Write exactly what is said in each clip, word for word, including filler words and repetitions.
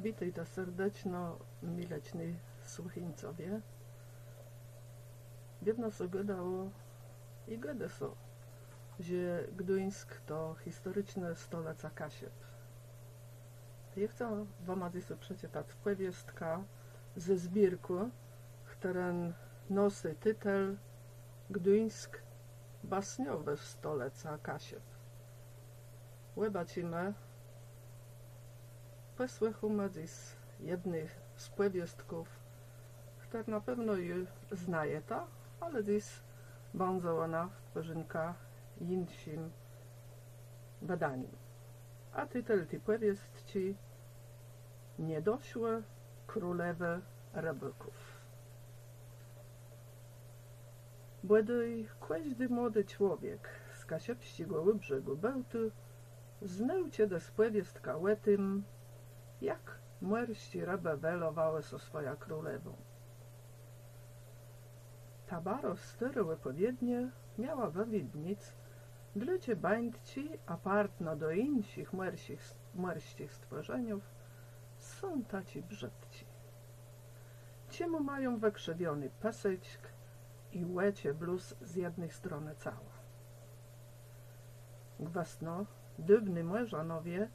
Witôjta serdeczno, mileczny słëchińcowie. Wiedno sã gôdało i gôdô sã, że Gduńsk to historicznô stolëca Kaszëb. Jô chcã wama dzysô przeczëtac pòwiôstkã ze zbiérkù, chtëren nosy titel Gduńsk, basniowô stolëca Kaszëb. Òbaczimë, pòsłëchómë dzys jedny z pòwiôstków, chtërną na pewno ju znajeta, ale dzys bãdze òna w përzinkã jinszim wëdanim. A titel ti pòwiôstczi: Niedoszłô królewô rëbôków. Bòdôj kòżdi młodi człowiek z kaszëbsczégò ùbrzegù Bôłtu znôł czedës pòwiôstkã ò tim, jak mòrsczé rëbë welowałë so swòjã królewą. Ta baro stôrô òpòwiedniô miała wëwidnic, dlôcze bańtczi, apartno do jinszich mòrsczich, mòrsczich stwòrzeniów, są taczé brzëdczé. Czemù mają wëkrzëwiony pëseczk i òczë blós z jedny stronë cała? Gwësno dôwny mòrzanowie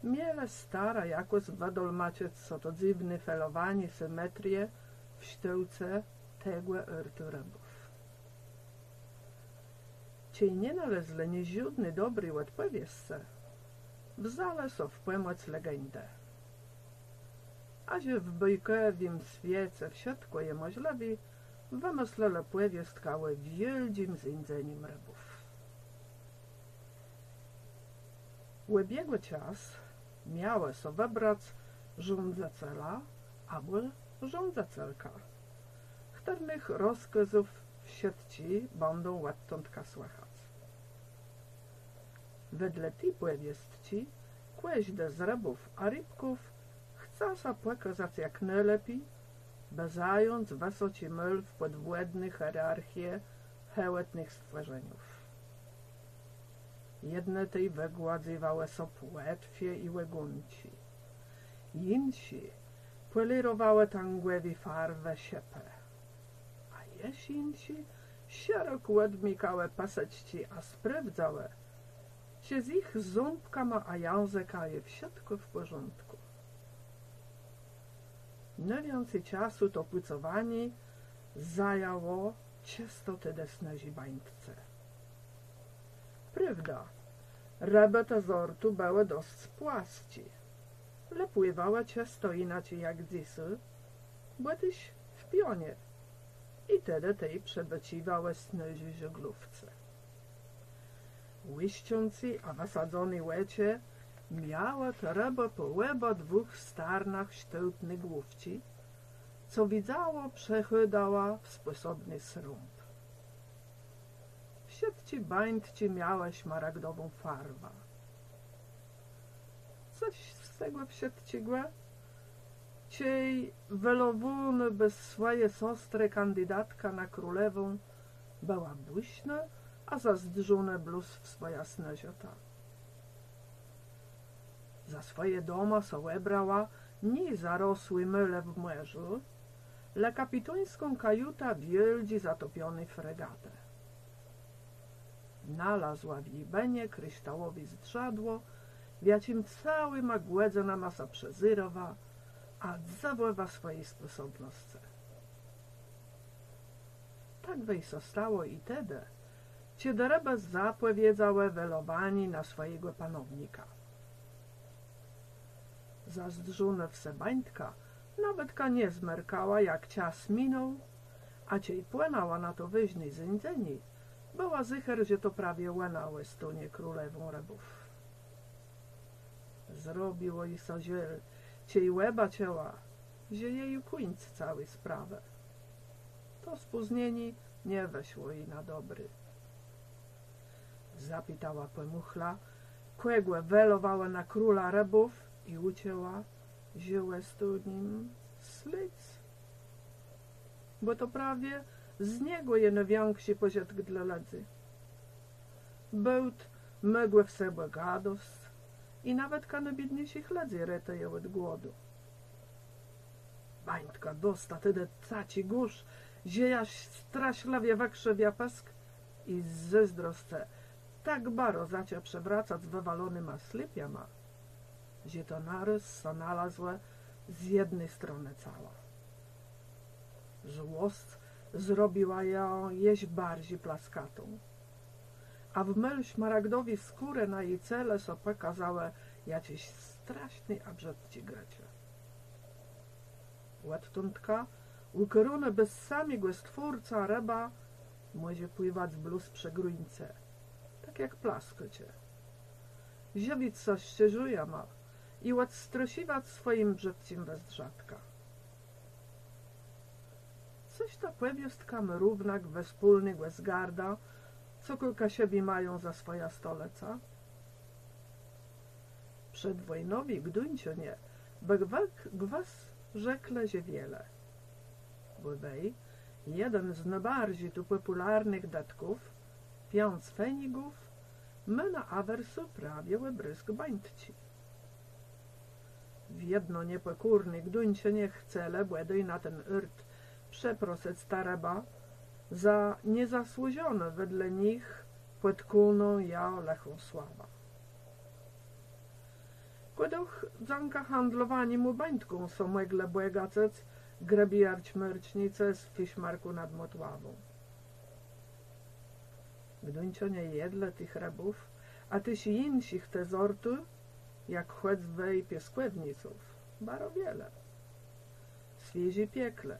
mielë starã jakòs wëdolmaczëc so to dzywné felowanié symetrie w sztôłce tegò ôrtu rëbów. Czej nie nalezlë niżódny dobri òdpòwiedzë, wzãlë so w pòmòc legendã. A że w bôjkòwim swiece wszëtkò je mòżlëwé, wëmëslëlë pòwiôstkã ò wiôldżim zéńdzenim rëbów. Òb jegò czas miałë so wëbrac rządzëcela abò rządzëcelkã, chtërnëch rozkazów wszëtczi bãdą òdtądka słëchac. Wedle ti pòwiôstczi kòżdô z rëbów a rëbków chca sã pòkôzac jak nôlepi, bë zając wësoczi môl w pòdwòdny hierarchie hewòtnëch stwòrzeniów. Jedne tej wëgładzywałë so płetwie i ògónczi, jinszé pòlérowałë tãgòwé farwë szëpë, a jesz jinszé szerok òdmikałë pëseczczi a sprôwdzałë, czë z jich zãbkama a jãzëkã je wszëtkò w pòrządkù. Nôwiãcy czasu to pùcowanié zajãło czësto tedë snôżi bańtce. Prôwda, rëbë te z ôrtu bëłë dosc płasczé, le pływałë czësto jinaczi jak dzysô, bò téż w pionie, i tedë tej przëbôcziwałë snôżi żôglówce. Łiszczącé a wësadzoné òczë miałë te rëbë pò òba dwùch starnach sztôłtny główczi, co widzało przechôdała w spòsobny srąb. Wszëtczé bańtczi miałë szmaragdową farwã. Cëż z tegò wszëtczégò, czej welowónô bez swòje sostrë kandidatka na królewą bëła bùsznô a zazdrzónô blós w swòjã snôżotã. Za swòje doma so òbrała nié zarosłé môle w mòrzu, le kapitóńską kajutã wiôldżi zatopiony fregatë. Nalazła w ji bënie kriształowé zdrzadło, w jaczim całima gòdzënama sã przezérała a dzëwòwa swòji spòsobnoscë. Tak wej sã stało i tedë, czedë rëbë zapòwiedzałë welowanié na swòjégò panownika. Zazdrzónô w se bańtka nawetka nie zmerkała, jak czas minął, a czej płënãła na to wôżné zéńdzenié, bëła zycher, że to prawie òna òstónie królewą rëbów. Zrobiło ji sã żôl, czej òbaczëła, że je ju kùńc całi sprawë. To spóznienié nie wëszło ji na dobré. Zapitała pòmùchla, kògò welowałë na króla rëbów, i ùczëła, że òstôł nim slédz. Bò to prawie z niegò je nôwiãkszi pòżëtk dlô lëdzy. Bôt mô gò w se bògatosc i nawetka nôbiédniészich lëdzy retëje òd głodu. Bańtka dosta tedë taczi górz, że jaż straszlëwie wëkrzëwia pësk i z zôzdroscë tak baro zaczã przewracac wëwalonyma slépiama, że to narôz sã nalazło z jedny stronë cała. Złosc zrobiła jã jesz barżi plaskatą, a w môl szmaragdowi skórë na ji cele sã pòkôzałë jaczés straszné a brzëdczé grëcze. Òdtądka ùkôrónô bez samégò Stwórcã rëba mòże płiwac blós przë gruńce, tak jak plaskôcze. Żëwic sã szczerzeniama i òdstrasziwac swòjim brzëdczim wëzdrzatkã. Cëż ta pòwiôstka mô równak wespólnégò z gardã, co kò Kaszëbi mają za swòjã stolëcã? Przedwòjnowi Gduńczanie bë gwës rzeklë, że wiele. Bò wej, jeden z nôbarżi tu pòpùlarnëch dëtków, piãc fenigów, mô na awersu prawie òbrôzk bańtczi. Wiedno niepòkórny Gduńczanie chcelë bòdôj na ten ôrt przeprosëc tã rëbã za niezasłużoną wedle nich pòtkóną jã lëchą sławã. Kò doch dzãka handlowaniémù bańtką sã mòglë bògacëc grëbi jarczmôrcznicë z Fiszmarkù nad Mòtławą. Gduńczanie jedlë tëch rëbów, a téż jinszich te zortu, jak chòc wej piôskòwniców, baro wiele. Swiéżé pieklë,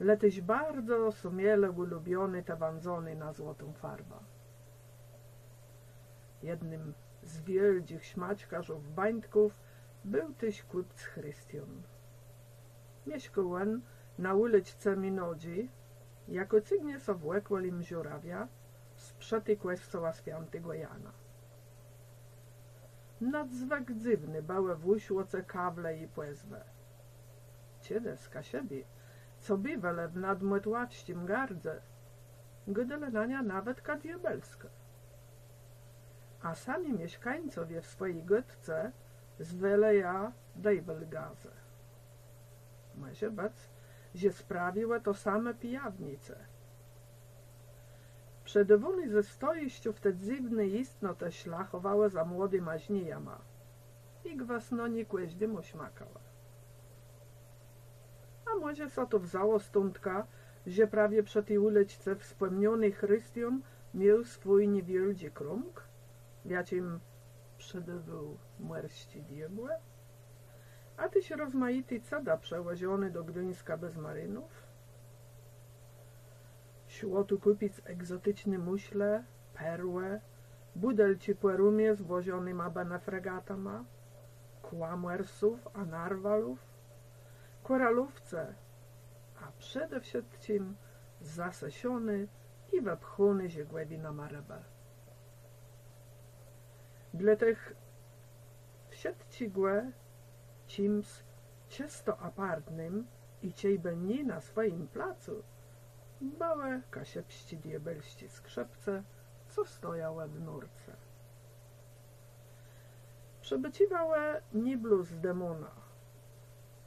le téż baro sã mielë ùlubioné te wãdzoné na złotą farwã. Jednym z wiôldżich szmaczkôrzów bańtków béł téż kùpc Christian. Mieszkôł òn na ùliczce Minodżi, jakô cygnie sã w òkòlim Żurawia, sprzëti kòscoła swiãtégò Jana. Nadzwëk dzywné bëłë w ùszłoce kawle i pòzwë. Czedës Kaszëbi, co biwelë w nadmòtławsczim gardze, gôdelë na niã nawetka diôbelskô. A sami mieszkańcowie w swòji gôdce zwelë jã Deiwelgase. Mòże bëc, że sprawiłë to same pijawnice. Przedôwóné ze stojiszczów te dzywné jistnotë szlachòwałë za młodima żnijama i gwësno nié kòżdémù szmakałë. A mòże sã to wzãło stądka, że prawie przë ti ùliczce wspòmnióny Christian miôł swój niewiôldżi krómk, w jaczim przedôwôł mòrsczé diôbłë, a téż rozmajité cëda przëwòżoné do Gduńska bez marinów. Szło tu kùpic egzoticzné mùszle, perłë, bùdelczi pò rumie z włożonyma bënë fregatama, kła mòrsów a narwalów, kòralowce, a przede wszëtczim zasëszoné i wëpchóné żôgłëwinama rëbë. Dlô tëch wszëtczégò czims czësto apartnym i czejbë nié na swòjim placu bëłë kaszëbsczé diôbelsczé skrzëpce, co stojałë w nórce. Przëbôcziwałë nié blós demóna,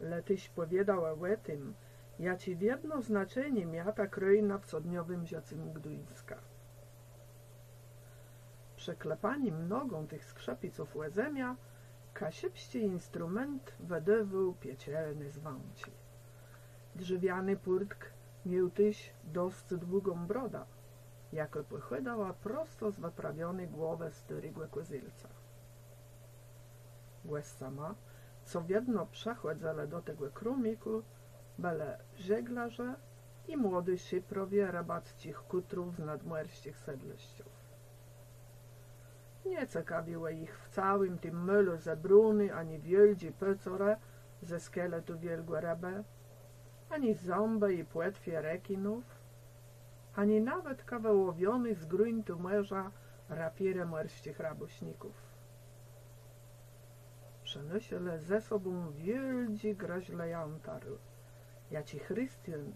le téż pòwiôdałë ò tim, jaczé wiedno znaczenié mia ta krôjna w codniowim żëcym Gduńska. Przë klepanim nogą tëch skrzëpiców ò zemiã kaszëbsczi instrument wëdôwôł piekielné zwãczi. Drzewiany pùrtk miôł téż dosc długą brodã, jakô pòchòdała prosto z wëprawiony głowë stôrégò kòzélca. Gòscama, co wiedno przëchòdzëlë do tegò krómikù, bëlë żeglarze i młodi sziprowie rëbacczich kùtrów z nadmòrsczich sedlëszczów. Nie cekawiłë jich w całim tim môlu zebróné ani wiôldżé pôcorë ze szkeletu wiôlgò rëbë, ani zãbë i płetwie rekinów, ani nawetka wëłowioné z gruńtu mòrza rapirë mòrsczich rabùszników. Przënôszelë ze sobą wiôldżé grëzle jantaru, jaczé Christian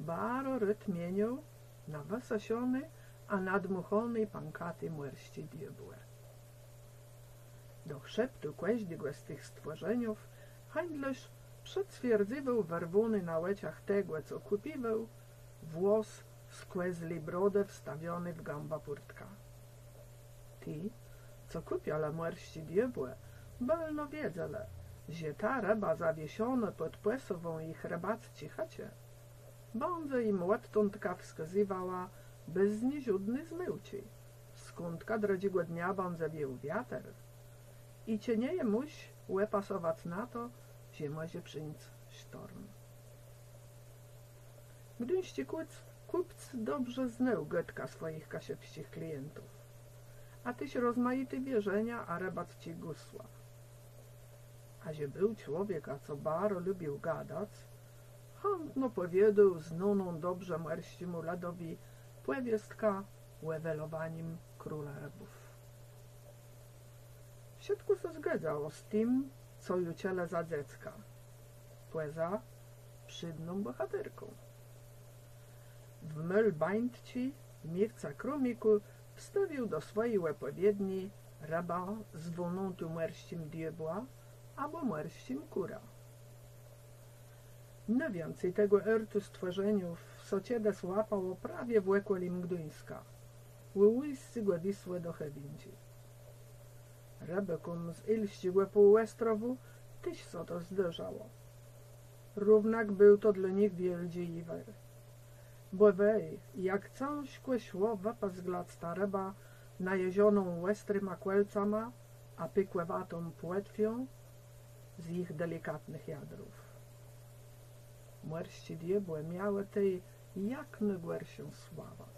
baro rôd mieniôł na wësëszoné a nadmùchóné pãkaté mòrsczé diôbłë. Do chrzeptu kòżdégò z tëch stwòrzeniów hańdlôrz Przëcwierdzywôł wërwóny na òczach tegò, co kùpiwôł, włos z kòzli brodë wstawiony w gãbã pùrtka. Ti, co kùpialë mòrsczé diôbłë, bëlno wiedzelë, że ta rëba zawieszonô pòd pòsową jich rëbacczi chëczë bãdze jim òdtądka wskazywała bez niżódny zmëłczi, skądka drëdżégò dnia bãdze wiôł wiater i czë nie je mùsz òpasowac na to, że mòże przińc sztorm. Gduńsczi kùpc, kùpc dobrze znôł gôdkã swòjich kaszëbsczich klientów, a téż rozmajité wierzenia a rëbacczé gùsła. A że béł człowiekã, co baro lubił gadac, chãtno pòwiôdôł znóną dobrze mòrsczémù lëdowi pòwiôstkã ò welowanim króla rëbów. Wszëtkò sã zgôdzało z tim, co ju czëlë za dzecka, pòza przédną bòhaterką. W môl bańtczi miéwca Krómikù wstôwił do swòji òpòwiedni rëbã zwóną tu mòrsczim diôbłã abò mòrsczim kùrã. Nôwiãcy tegò ôrtu stwòrzeniów sã czedës łapało prawie w òkòlim Gduńska, ù ùjscégò Wisłë do Hewindżi. Rëbôkóm z Hélsczégò Półòstrowù téż sã to zdôrzało. Równak béł to dlô nich wiôldżi jiwer. Bò wej, jak cãżkò szło wëpòzglac tã rëbã, najeżoną òstrima kòlcama a pikòwatą płetwią z jich delikatnëch jadrów. Mòrsczé diôbłë miałë tej jak nôgòrszą sławã.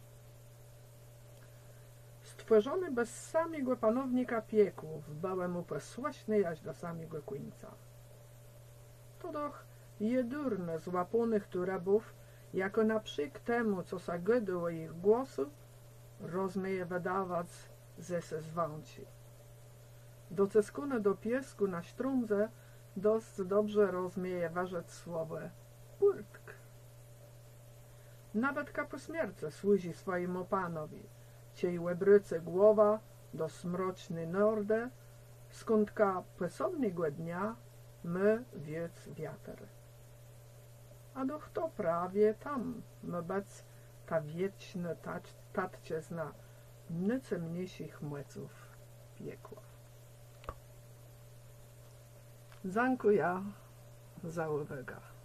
Stwòrzoné bez samégò panownika piekłów, bëłë mù pòsłëszné jaż do samégò kùńca. To doch jedurnô z łapónëch tu rëbów, jakô na przék temù, co sã gôdô ò jich głosu, rozmieje wëdawac ze se zwãczi. Docëskónô do piôskù na sztrądze, dosc dobrze rozmieje wërzec słowò pùrtk. Nawetka pò smiercë służi swòjémù panowi, czej òbrôcô głowã do smroczny nordë, skądka pòsobnégò dnia mô wiôc wiater. A doch to prawie tam mô bëc ta wiecznô tat-, tatczëzna nôcemniészich mòców piekła. Dzãkùjã za ùwôgã.